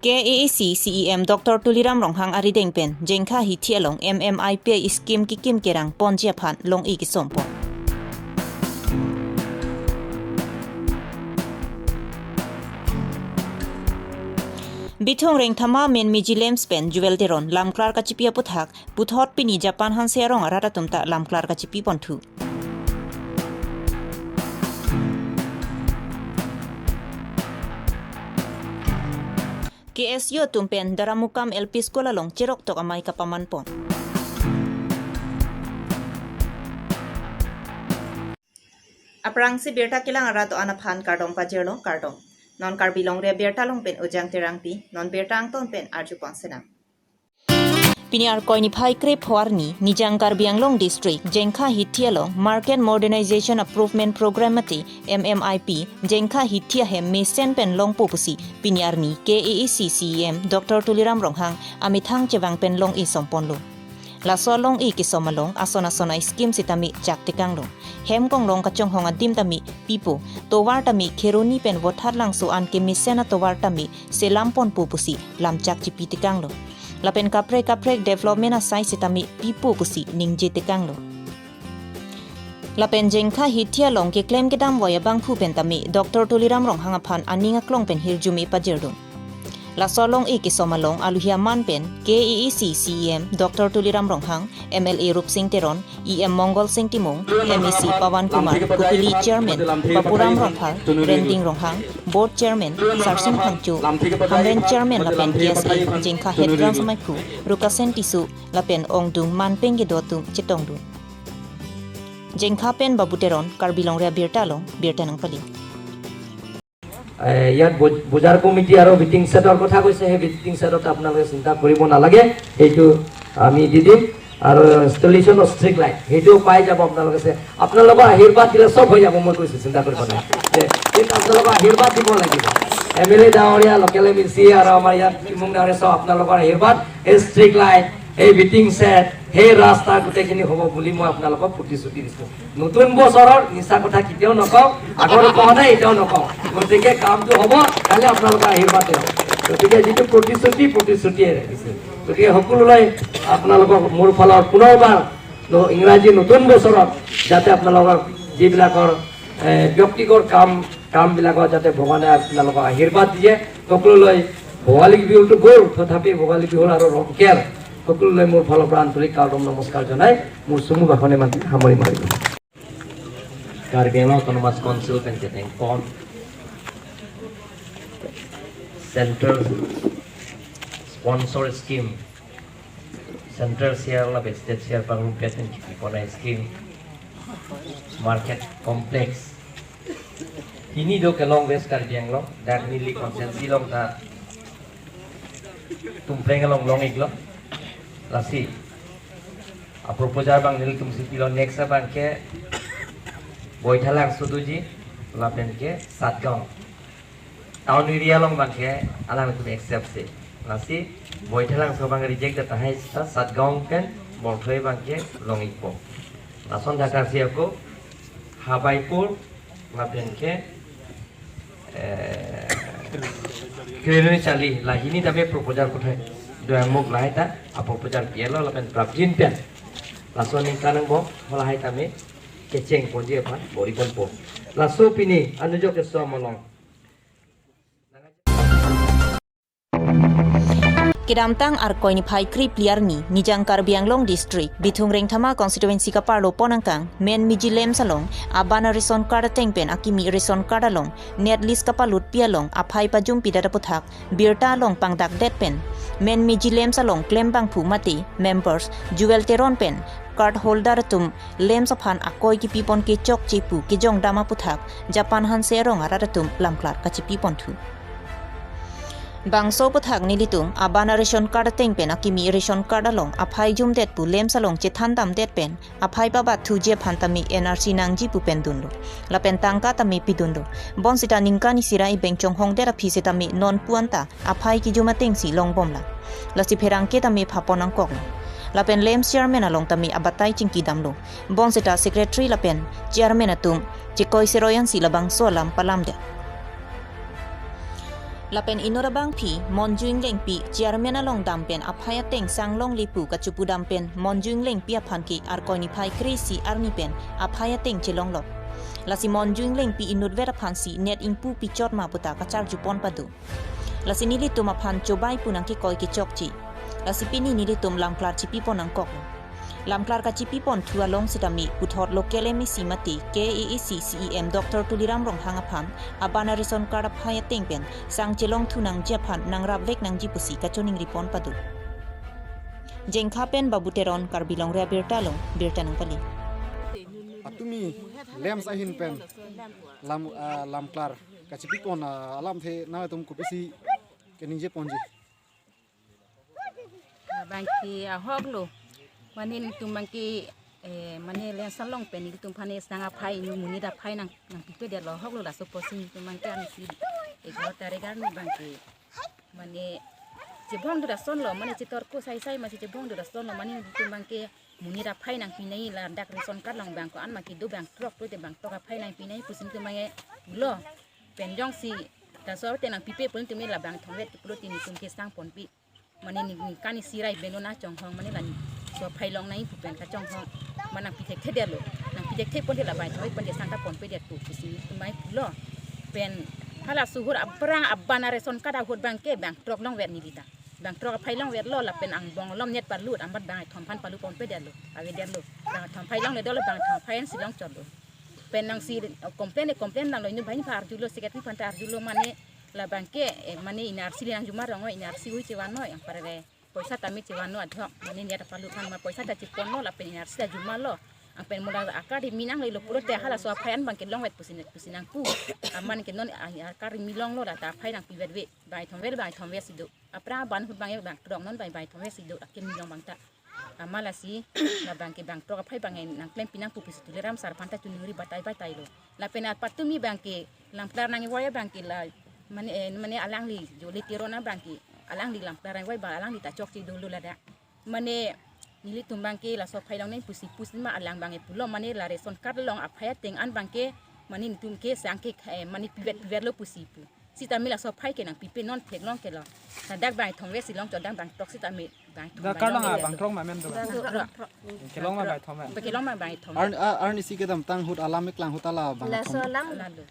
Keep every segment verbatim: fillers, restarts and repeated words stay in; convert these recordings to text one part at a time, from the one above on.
K A A C C E M Doctor Tuliram Ronghang arideng pen Jengkha hithi along M M I P scheme kekim kerang ponji aphan long-i kesompon. Bithung Rengthama Menmeji LAMPS pen Jewel Teron lamklar kachipi aputhak puthot pini Japan Hanse arong arat atum ta lamklar kachipi ponthu. K S U atum pen Daramukam L P School along cherok tok amei kapaman pon. Aphrangsi birta kelang arat do-an aphan kardom pajirlo, kardom. Non Karbi Longri Abirta along pen Ujang Terangpi, non birta angton pen arju pon senang. Pini Arkoi niphai krepho arni, Nijang Karbi Anglong District, Jengkha hithi along Market Modernization Improvement Program mate M M I P, Jengkha hithi ahem mesen pen longpo pusi pini arni K A A C C E M Doctor Tuliram Ronghang amethang chevang pen long-i somponlo. Laso long-i kesom along ason ason a-scheme sitame chak tekanglo. Hem konglong kachonghong adim tame pipo, tovar tame Kheroni pen Vothatlangso an kemesen atovar tame selam ponpo pusi lamchak chipi tekanglo. Lapen kaprek kaprek development asai sitame pipo pusi ningje tekanglo. Lapen Jengkha hithi along keklem kedam voi abangphu pen tame Doctor Tuliram Ronghang aphan aning aklong pen hirjume pajirdun. Laso long-i kesom along aluhi aman pen K A A C C E M Doctor Tuliram Ronghang, M L A Rupsing Teron, E M Mongol Sing Timung, M A C Pawan Kumar, Kopili Chairman Bapuram Rongphar, Rending Ronghang, Board Chairman Sarsing Phangcho, Hamren Chairman lapen K S A Jengkha Head Branch amaiphu Rukasen Tisso lapen ongdung manpeng kedo atum chetongdun. Jengkha pen Babu Teron, Karbi Longri Abirta along birta nangpali. এ, ইয়াত বজ-, বজাৰ কমিটি আৰু ৱেটিং শ্বেডৰ কথা কৈছে, সেই ৱেটিং শ্বেডত আপোনালোকে চিন্তা কৰিব নালাগে, সেইটো আমি দি দিম। আৰু ইনষ্টলেশ্যন অফ ষ্ট্ৰীট লাইট, সেইটোও পাই যাব আপোনালোকে। চে-, আপোনালোকৰ আশীৰ্বাদ দিলে চব হৈ যাব, মই কৈছোঁ, চিন্তা কৰিব নাই। যে, কিন্তু আপোনালোকৰ আশীৰ্বাদ দিব লাগিব। এম এল এ ডাঙৰীয়া, লোকেল এম এ চি আৰু আমাৰ ইয়াত তিমুং ডাঙৰীয়া, চব আপোনালোকৰ আশীৰ্বাদ, এই ষ্ট্ৰীট লাইট, এই ৱেটিং শ্বেড, সেই ৰাস্তা গোটেইখিনি হ'ব বুলি মই আপোনালোকক প্ৰতিশ্ৰুতি দিছোঁ। নতুন বছৰৰ মিছা কথা কেতিয়াও নকওঁ, আগৰ কোৱা নাই, এতিয়াও নকওঁ। গতিকে কামটো হ'ব, খালি আপোনালোকৰ আশীৰ্বাদ লাগিব। গতিকে যিটো প্ৰতিশ্ৰুতি, প্ৰতিশ্ৰুতিয়ে ৰাখিছে। গতিকে সকলোলৈ আপোনালোকক মোৰ ফালৰ পুনৰবাৰ ন-, ইংৰাজী নতুন বছৰত যাতে আপোনালোকৰ যিবিলাকৰ, এ, ব্যক্তিগত কাম, কামবিলাকত যাতে ভগৱানে আপোনালোকক আশীৰ্বাদ দিয়ে। সকলোলৈ ভোগালী বিহুটো গ'ল, তথাপি ভোগালী বিহুৰ আৰু ৰংকেৰ সকলোলৈ মোৰ ফালৰ পৰা আন্তৰিক কাৰ্ডম নমস্কাৰ জনাই মোৰ চমু ভাষণ ইমানতে সামৰি মাৰিলোঁ। Karbi Anglong Autonomous Council pen ketengpon Central Sponsor Scheme, Central Share lapen State Share pangrumpet pen kipipon a-scheme, Market Complex. Hini do kelong West Karbi Anglong, dak neli constituency along ta Tumpreng along long-iklo. Lasi a-proposal abang nelitum si pilo, next abang ke Boithalangso doji lapen ke Satgaon. Town area along abang ke alangtum accept si. Lasi Boithalangso abang reject det tahai seta Satgaon pen Borthoi abang ke long-ikpo. Lason dakar si ako Habaipur lapen ke, eh, Kheroni Charli, la hini tame proposal kothai do amuk lahai ta a-proposal pielo lapen prapjin pen. Laso aningkan angbong halahai tame kechengponji aphan bor-iponpo. Laso pini anujok keso malong. Kedamtang Arkoi niphai krepli arni, Nijang Karbi Anglong District, Bithung Rengthama Constituency kaparlo Ponangkang, Menmeji LAMPS along, a-ban a-ration card ateng pen akimi ration card along, net list kapalutpi along, aphai pajumpi det aputhak, birta along pangdakdet pen, Menmeji LAMPS along klembangphu mate, members, Jewel Teron pen, card holder atum, LAMPS aphan akoi kipipon kechokche pu kejongdam aputhak, Japan Hanse arong arat atum lamklar kachipiponthu. Bangso aputhak nelitum, a-ban a-ration card ateng pen akimi ration card along, aphai jumdet pu LAMPS along chethandamdet pen, aphai pabatthuji aphan tame N R C nangji pu pen dunlo. Lapen tangka tame pidunlo. Bonsita ningkan isi ra ibeng chonghongdet aphi setame non pu anta, aphai kijum atengsi longbomlang. Lasi pherangke tame phapon angkoklo. Lapen LAMPS chairman along tame abatai chingkidamlo. Bonsita secretary lapen chairman atum chekoi seroi ansi labangso alam palamdet. Lapen inut abangpi Monju Englengpi chairman along dam pen aphai ateng sang longle pu kachipu dam pen Monju Englengpi aphan ke Arkoi niphai kre-isi arni pen aphai ateng chelonglok. Lasi Monju Englengpi inutvet aphansi net ingpu pichot ma puta kacharjupon pado. Lasi nelitum aphan chobai pu nangkekoi kechokche. Lasi pini nelitum lamklar chipipon nangkok. Lamklar kachipiponthu along sitame puthot local M A C mate K A A C C E M Doctor Tuliram Ronghang aphan abana ration card aphai ateng pen sang chelongthu nangji aphan nangrapvek nangji pusi kachoningripon pado. Jengkha pen Babu Teron, Karbi Longri Abirta along birta nangpale. Patumi LAMPS ahin pen lam, ah, lamklar kachipipon, ah, alamthe nangtum kopisi keningjeponji? Bangke ahok lo. Mane nelitum bangke, eh, mane LAMPS along pen nelitum aphan sang aphai, inut monit aphai nang, nangpipedetlo, ahok lo. Laso apotsi nelitum bangke ansi egharo tarik arni bangke mane chebong do lason lo, mane chetorko saisai masi chebong do lason lo, mane nelitum bangke monit aphai nangpinei, ladak ration card along bang ko-an ma kedo, bang throk pulote bang throk aphai nangpinei pusi nelitum bangke pulo. Pen jongsi laso te nangpipe pu nelitum la bang thomvet pulote nelitum kesangponpi. Mane ne, ne kani sirai beno na chonghong, mane laso aphai longnangji pu pen kachonghong. Mane nangpi thekthedetlo. Nangpi thektheponte la bang thomvet ponte sang ta ponpedet pu pusi nelitum bangke pulo. Pen hala suhur aphrang abana ration card ahut bangke bang throk longvet neli ta. Bang throk aphai longvetlo, lapen angbong along net palut, amat bang thom aphan palut ponpedetlo, avedetlo. Bang thom aphai longledetlo, bang thom aphai ansi longchotlo. Pen nangsi complain, complain damlo, inut banghini aphan arjulo, secretary aphan ta arjulo, mane la bangke, eh, mane N R C le nangjuma rong, N R C hui chevan noi, anparke poisa tame chevan noi adhok, mane net palut aphan ma poisa ta cheponlo, lapen N R C ta jumalo. Anpen mo la a-card kimi nanglelo pulote halaso aphai an bangke longvet pusi ne, pusi nangpu. Amat ke non a-card kimi longlo, la ta aphai nangpivetve. Bang thomvet, bang thomvet si do. Aphrang aban ahut bangke bang throk, non bang, bang thomvet si do, akimi long bang ta. Amat lasi la bangke bang throk aphai bangke nangklempi nangpu pusi Tuliram sar aphan ta choningri batai batailo. Lapen apatumi bangke lamklar nangkevoi bangke la, mane, eh, mane alangli Jole Teron abangke alangli lamklar nangkevoi bang alangli ta chokche dolo ladak. Mane nelitum bangke laso aphai longnang pusi pusi ma alang bangke pulo, mane la ration card along aphai ateng an bangke mane nelitum ke sang ke, eh, mane pivet pivetlo pusi pu. Sitame laso aphai ke nangpipe, non theklong ke lo. Ladak bang thomvet si longchot, dak bang throk sitame bang thom. Dak bang card along long ah le bang lo. Throk ma men do. Bang throk. Kelong ma bang thom ma? Bang kelong ma bang thom. Ar, ar, arnisi kedamtang ahut alam keklang ahut ala bang thom. Laso alam. Lalo.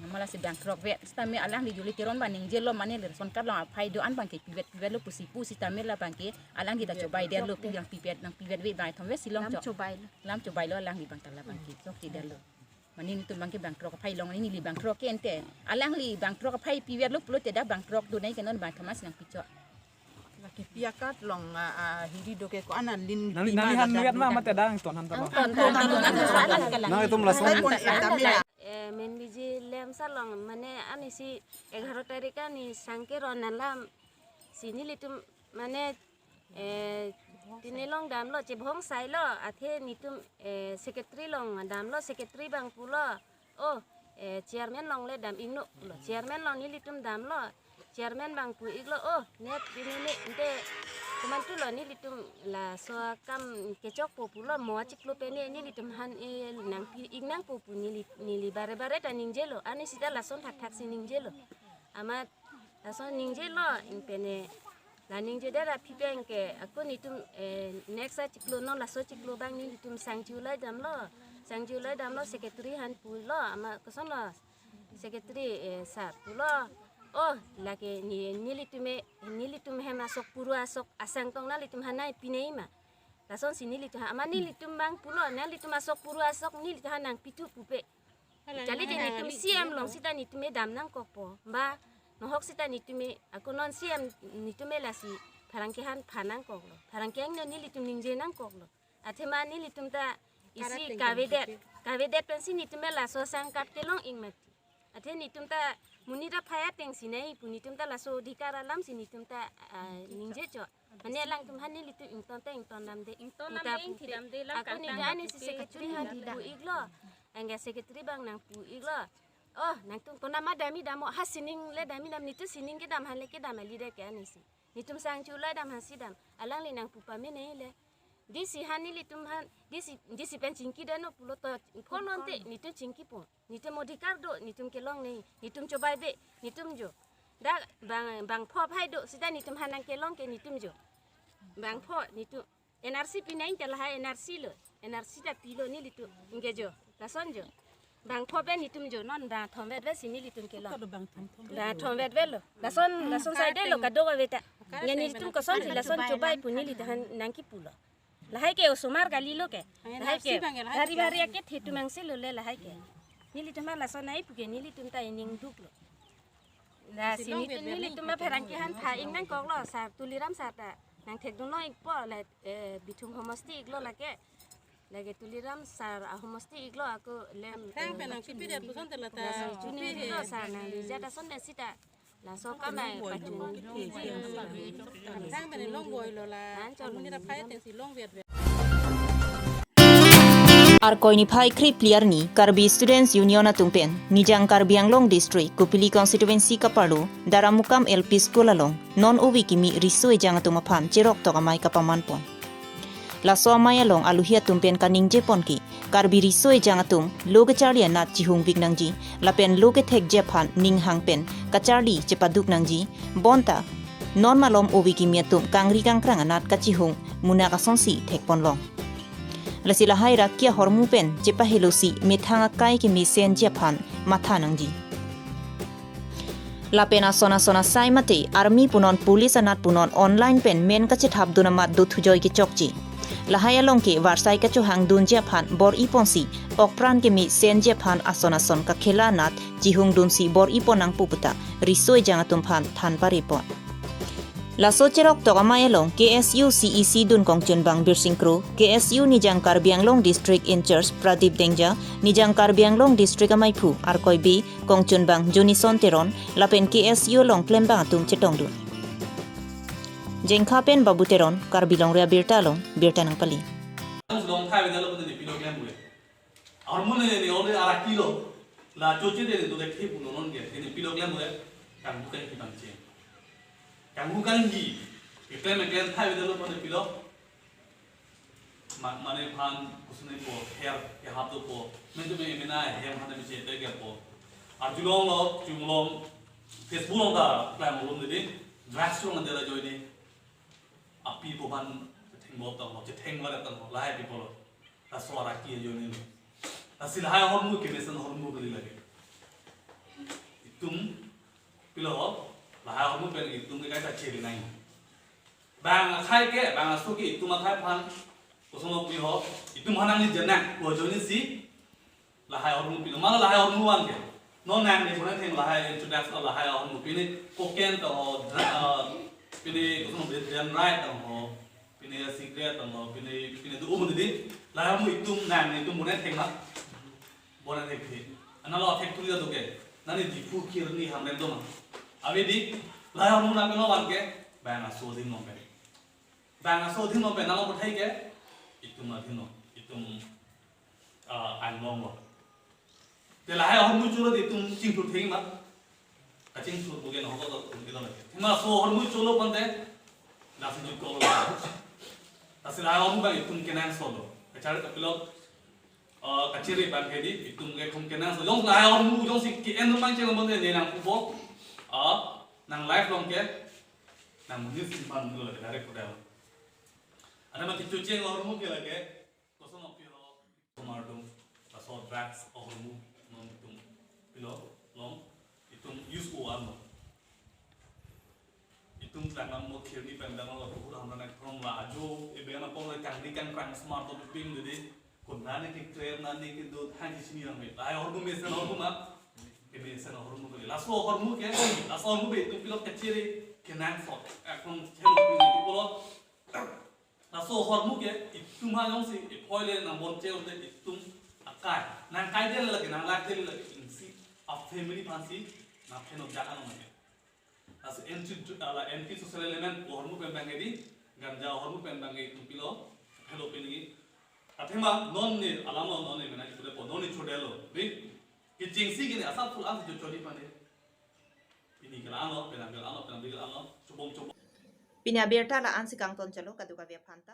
Amat lasi bang throkvet. Sitame alangli Jole Teron bang ningjelo, mane le ration card along aphai do-an bangke pivet pivetlo pusi pu, sitame la bangke alangli ta chobaidetlo, pi nangpivet, nangpivetve, bang thomvet si longchot. Lam chobailo. Lam chobailo alangli bang ta, la bangke chokchedetlo. Mane nelitum bangke bang throk aphai longnang, neli bang throk ke ante. Alangli bang throk aphai pivetlo pulote dak bang throk donai ke non bang thom ansi nangpichot. Lake pi a-card along, ah, ah, hiri do ke ko-an alin. Nangli, pi nangli ma han ladak vet ma do mate dak. Dang ton han ta lo. Ton, ton, ton, ton, ton, ton, ton, ton. Nangtum lason. Kon, eh, tame la. Eh, menbiji LAMPS along mane arnisi egharo tarik arni sang keron alamsi nelitum mane, eh, tini along damlo, chebong sailo, athe nelitum, eh, secretary along damlo, secretary bang pulo, "Oh, eh, chairman along le dam ingno," pulo. Chairman along nelitum damlo. Chairman bang pu-iklo, "Oh, net ini ne, ante komantulo nelitum laso akam kechokpo," pulo, "mo achiklo pen ne nelitum han, eh, nangpi ik nangpo," pu neli, neli bare bare ta ningjelo. Arnisi ta lason thakthak si ningjelo. Amat lason ningjelo, ingpen ne la ningjedet aphi pen ke ako nelitum, eh, next achiklo, non laso achiklo bang nelitum sangju lai damlo. Sangju lai damlo, secretary aphan pulo, amat kosonlo secretary, eh, sir pulo, "Oh, lake ne, nelitum e, nelitum hem asok puru asok asang tong nanglitum han nangpinei ma?" Lasonsi nelitum ha, amat nelitum bang pulo, "Nanglitum asok puru asok nelitum han nangpithu pupe." Hala, chali je hala, nelitum hala, C M along sita nelitum e dam nangkokpo. Ba, nohok sita nelitum e, ako non C M nelitum e lasi pherangke aphan pha nangkoklo. Pherangke angno nelitum ningje nangkoklo. Athema nelitum ta isi kavedet, kavedet pensi nelitum e laso sang card kelong ik mati. Athe nelitum ta monit aphai ateng si nai pu, nelitum ta laso adhikar alamsi nelitum ta, ah, ningje chot. Mane alangtum han nelitum ington ta ington damde. Ington damde, ingthi damde, lam ako kangtang neli arnisi secretary aphan pu-iklo. Anke secretary bang nang pu-iklo. "Oh, nangtum konat ma dam-i dam-o, ha sining le dam-i dam, nelitum sining kedam aphan le kedam kalidet ke arnisi. Nelitum sangju lai dam aphansi dam. Alangli nangpu pame nai le. D C aphan nelitum aphan, D C, D C pen chingki dano pulo to, ko non te, nelitum chingkipo. Nelitum adhikar do, nelitum kelong nai, nelitum chobaibe, nelitum jo. Dak bang, bangpho aphai do, seta netum aphan nangkelong ke netum jo. Bangpho netum N R C pinangji ta lahai N R C lo. N R C ta pilo nelitum. Ingke jo. Lason jo. Bangpho pen netum jo. Non bangthom vetvet si nelitum kelong. Kado bangthom thom. Bangthom vetvet lo. Lason, lason side lo kadokave ta. Nge nelitum kosonsi lason chobai pu nelitum aphan nangkipulo. Lahai ke osomar kalilo ke. Lahai ke. Bhari bhari ake thetu mangse lo le lahai ke. Nelitum aphan lason nangkipu ke nelitum ta ining duklo. Lasi nelitum, nelitum apherangke aphan pha-ik nangkoklo, sir Tuliram sir ta nangthekdunlo ikpo, le, eh, Bithung homosti iklo lake. Lake Tuliram sir ahomosti iklo ako lem. Aphrang pen nangkipi det puson te la ta. Lasi chuninglo sir nang rijat ason le seta. Laso kamai pachun. Aphrang pen longvoilo la. Anchot. Amonit aphai atengsi longvet vet. Arkoi niphai kre-phli arni Karbi Students Union atum pen Nijang Karbi Anglong District Kopili Constituency kaparlo Daramukam L P School along non ove kimi riso ejang atum aphan cheroktok amei kapamanpon. Laso amei along aluhi atum pen kaningjepon ke Karbi riso ejang atum lo kecharli anat chihungvik nangji lapen lo kethekji aphan ninghang pen kacharli chepaduk nangji, bonta non malom ove kimi atum kangri kangkrang anat kachihung munak asonsi thekponlong. Lasi lahai rakia ahormu pen chepahelosi methang akai kemesenji aphan matha nangji. Lapen ason ason asai mate army punon police anat punon online pen men kachethapdun amat dothujoi kechokche. Lahai along ke varsai kachohangdunji aphan bor-iponsi okpran kemesenji aphan ason ason kakhela anat chihungdunsi bor-ipon nangpo puta riso ejang atum aphan than parepon. Laso cheroktok amei along K S U C E C dun kongchunbang Birsing Kro, K S U Nijang Karbi Anglong District in-charge Pradip Dengja, Nijang Karbi Anglong District ameiphu Arkoi Bey, kongchunbang Jonison Teron, lapen K S U along klembang atum chetongdun. Jengkha pen Babu Teron, Karbi Longri Abirta along birta nangpali. Long thai vedetlo pu ne pilo klemlo. Ahormu ne ne ole arakilo. La choche de do de khe pulo non ke. Ne pilo klemlo. Kanghu kanghi bangche. Kanghu kanghi. Keklem keklem thai vedetlo pu ne pilo. Ma, mane phan kusune po, her kehap dopo. Men tu men mena her mane biche te kepo. Arjulong lo, chunglong, Facebook along ta klem along de. Drugs along de la join ni. Api po ban chetheng bot tanglo, chetheng baret tanglo, lahai api pulo. Laso araki ajoinelo. Lasi lahai ahormu kemesen ahormu kali lake. Itum pilo, lahai ahormu pen itum ke kaita chiri nai. Bang akhai ke, bang aso ke itum akhai aphan. Koson lo pilo, itum aphan nangli jenang, ko ajoine si. Lahai ahormu pilo, mala lahai ahormu an ke. Non nang ne puna theng lahai introduction lahai ahormu pine koken to ho, dra-, eh, pine koson lo dendrite to ho, pine cigarette to ho, pine, pine do-o mo didi. Lahai ahormu itum nang ne itum puna theng ma. Puna thek the. Analo thek tuli do ke. Nani Diphu kirni hamrem do ma. Ave di, lahai ahormu nang pilo an ke, bang aso ding nom pe. Bang aso ding nom pe nang pethai ke, itum adin nom, itum ah, anglong lo. Te lahai ahormu cholo te itum chingthur theng ma. Kachingthur bugen ho ko tum kilo lake. Thema so ahormu cholo pante. Lasi ju ko lo. Lasi lahai ahormu bang itum kenangsot lo. Kachari kapilo. Ah, kachiri bang ke di itum ke kum kenangsot. Jong lahai ahormu jongsi ke-en bang cheng pante ne nangpupo. Ah, nang life along ke. Nang muni simpan lo lake direct ko dai. Ada mati cuci ahormu ke lake. Koson lo pilo, osomar atum, laso drugs ahormu, non itum, pilo, long, itum use o-an lo. Itum tanglam mo khirni pen tanglam lo, tuhur hamra nang throm la ajo, e bena pon la kangri kangkrang osomar atum pipim dede, kon nani ke kre, nani ke do, thanji sini nang me. Lahai ahormu mesen ahormu ma, kemesen ahormu ke. Laso ahormu ke, laso ahormu be itum pilo kachiri, kenangsot. Akon chelo pilo, pilo, laso ahormu ke itum ha jongsi iphoi le nang bon che-o te itum akai. Nang kai de lake, nang lak de lake, isi a family aphansi nang phenok jak ano lake. Laso anti, ala anti social element ahormu pen bang ke di, ganja ahormu pen bang ke itum pilo, phelo pini. Athema non ne alam lo, non ne mena itum le po, non ne chodelo. Di, kechengsi ke ne asap full ansi jo choli pande. Pini ke la-an lo, penang ke la-an lo, penang ke la-an lo, chobong chobong. Pini abirta la-ansi kangton chalo, kadokave aphanta.